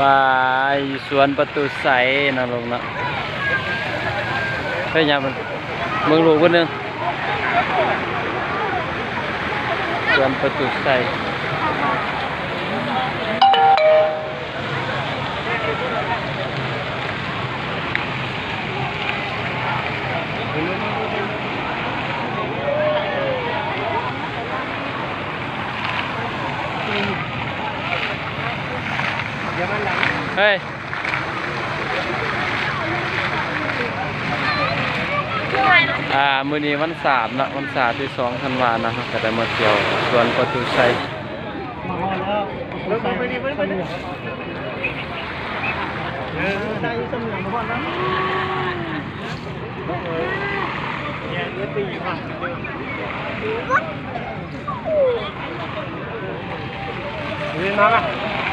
ປາຢູ່ສວນປະຕູໄຊເນາະ ລູກເນາະ. ໄປຫຍັງມັນ ເບິ່ງລູກເພິ່ນໜຶ່ງ ສວນປະຕູໄຊ. ເຮີ້ຍ ອ່າ ມື້ນີ້ວັນສາມເນາະ ວັນສາມທີສອງທັນວາເນາະ ເຮົາກະໄດ້ມາທ່ຽວສວນປະຕູໄຊ. ມາຮອດແລ້ວ ປະຕູໄຊ ເອີ ໄດ້ຢູ່ຊຳເໜືອ ມາຮອດແລ້ວ. ເອີ ມາມາ.